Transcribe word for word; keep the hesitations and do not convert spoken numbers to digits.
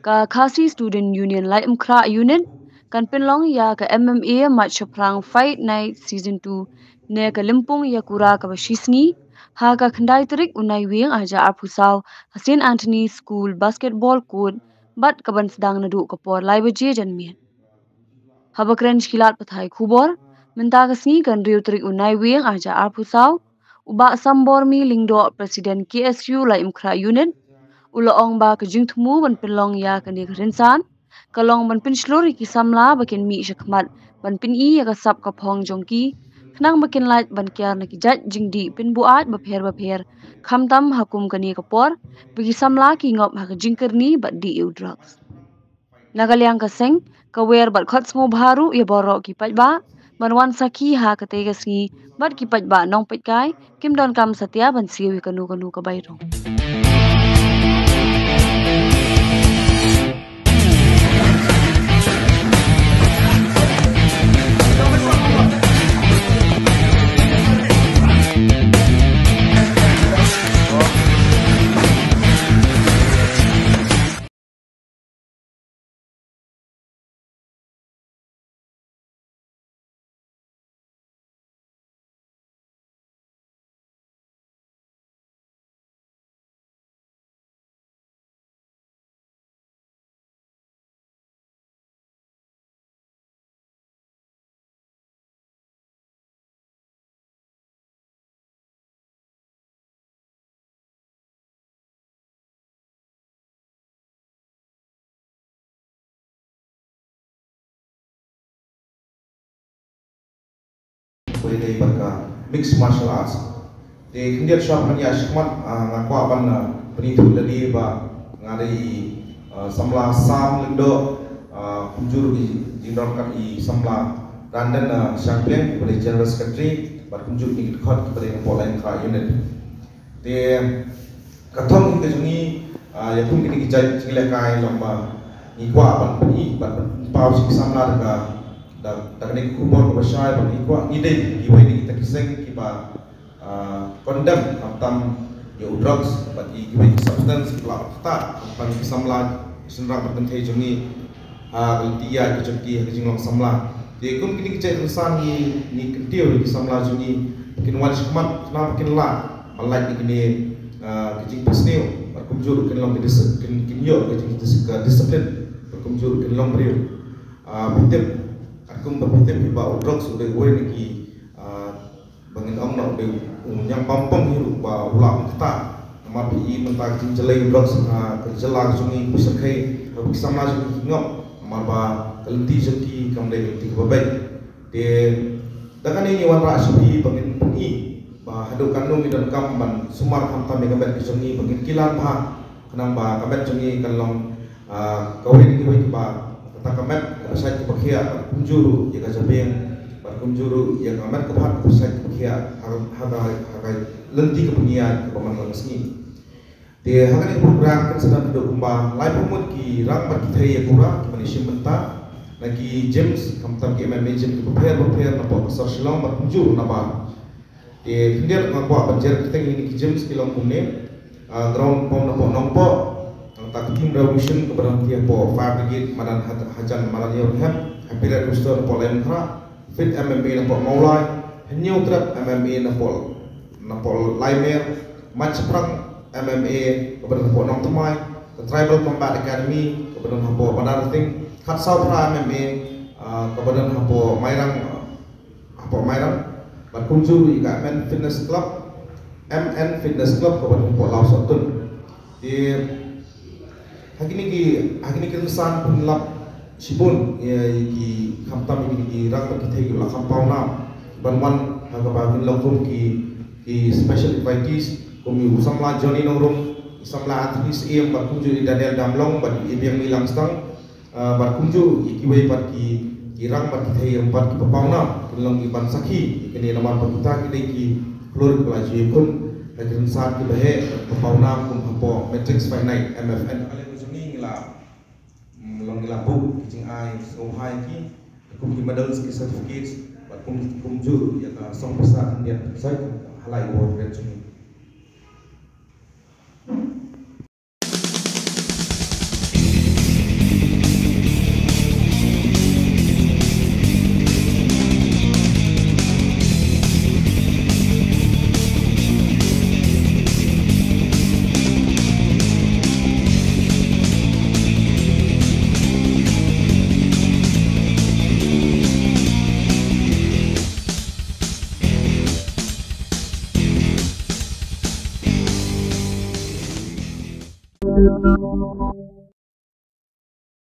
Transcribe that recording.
Ka Khasi Student Union Laitumkhrah Unit kan pynlong ïa ka M M A Mat Shaphrang Fight Night Season two ne ka lympung ïa kura kaba shisngi ha ka khyndai tarik u Naiwieng arhajar arphew saw ha Saint Anthony School Basketball Court bad kaban sdang naduh ka por lai baje janmiet. Haba kren sha ki lad pathai khubor mynta ka sngi ka hynriew tarik u Naiwieng arhajar arphew saw, u Bah Sambormi Lyngdoh, President K S U Laitumkhrah Unit, u la ong ba ka jingthmu ban pynlong ïa kane ka rynsan ka long ban pynshlur ïa ki samla ba kin mih shakhmat ban pyni ïa ka sap ka phong jong ki, khnang ba kin lait ban kiar na ki jait jingdih pynbuaid bapher bapher, khamtam ha kum kane ka por ba ki samla ki ngop ha ka jingkyrni bad dih ïa u drugs. Na ka liang ka seng, ka wer bad khot sngewbha ruh ïa baroh ki paidbah ban wan sakhi ha katei ka sngi, bad ki paidbah nongpeitkai kim donkam satia ban siew ïa kano kano ka bai rong. Holiday bad ka mixed martial arts. Te khyndiat shuwa ban ïa shikmat, ah, nga kwah ban, ah, pynithuh lade ba nga dei i, ah, samla Sam Lyngdoh, ah, kumjuh i jingdon kat i samla Randon, ah, Shangpliang, ba dei General Secretary, bad kumjuh i dkhot ba dei Nongpoh Laitumkhrah Unit. Te ka thong ka jong ngi, ah, ïa kum kine ki jait jingïalehkai long ba ngi kwah ban pyni, ban pynpaw sha ki samla da ka, da, da kane ka khubor kaba shai ba ngi kwah, ngi dei kiwei na kita ki seng kiba, ah, condemn khamtam ïa u drugs bad kiwei ki substance kiba la ktah khamtam ki samla shynrang bad kynthei jong ngi ha ka lynti ïaid ka jong ki ha ka jinglong samla. Te kum kine ki jait rynsan ngi, ngi kyntiew ïa ki samla jong ngi ba kin wan shakhmat khnang ba kin lah ban lait ïa kine, ah, ki jingpynsniew bad kumjuh ruh kin long ki dis-, kin, kin ïoh ka jingdis-, ka discipline bad kumjuh ruh kin long briew. Ah, phi tip, katkum ba phi tip hi ba u drugs u dei uwei na ki, ah, ba ngin ong noh u dei u ñiang bampong hi ruh ba u lah ktah. Namar phi i mynta ka jingjlei u drugs ha ka jylla ka jong ngi, phi shyrkhei ba ki samla jong ngi ki ngop namar ba ka lynti jong ki kam dei ka lynti kaba beit. Te da kane ngi wanrah sha phi ba ngin pyni ba haduh katno ngi donkam ban sumar khamtam ïa ka met ka jong ngi ba ngin kilan bha khnang ba ka met jong ngi kan long, ah, kawei na kiwei kiba kata ka met kaba shait kaba khiah, bad kumjuh ruh ïa ka jabieng, bad kumjuh ruh ïa ka met ka phad kaba shait kaba khiah ha, ha ka, ha ka lynti kaba ngi ïaid kaba man la ka sngi. Te ha kane ka program kan sa don haduh kumba laiphew ngut ki rangbah ki thei ïa kura kiban ïashim bynta na ki gyms, khamtam ki M M A gym kiba pher bapher napoh ka sor Shillong bad kumjuh nabar. Te khyndiat nga kwah ban jer kyrteng ïa kine ki gyms ki long kumne, ah, ground pom napoh Nongpoh, nangta ka Team Revolution kaba don hapoh Fire Brigade madan ha-, hajan madan Ïewrynghep, Happy Red Rooster napoh Laitumkhrah, Fit M M A napoh Mawlai, Hynñiewtrep M M A napoh, napoh Laimer, Mat Shaphrang M M A kaba don hapoh Nongthymmai, ka Tribal Combat Academy kaba don hapoh Madanrting, Khatsawphra M M A, ah, kaba don hapoh Mairang, hapoh Mairang, bad kumjuh ruh ïa ka M N Fitness Club, M N Fitness Club kaba don hapoh Lawsohtun. Te ha kine ki, ha kine ki rynsan pynlap shibun ïa ki, khamtam ïa kine ki rangbah ki thei kiba la kham pawnam ban wan ha kaba kin long kum ki, ki special invitees kum i u samla Johnny Nongrum, i samla Anthony Syiem bad kumjuh i Daniel Damlong bad i Biangmi Langstang. Ah, bad kumjuh ïa kiwei pat ki, ki rangbah ki thei ïa u pat kiba pawnam kin long kiban sakhi ïa kine namar ba kita ki dei ki khlur kiba la ju ïakhun ha ki rynsan kiba heh kiba pawnam kum hapoh Matrix Fight Night, M F N. Ka liang ka jong ngi ngi la, mm, long ngi la buh ki jingai sngewbha ïa ki kum ki medals, ki certificates bad kum, kumjuh ïa ka song pisa khyndiat pisa ha la i bor ka jong ngi.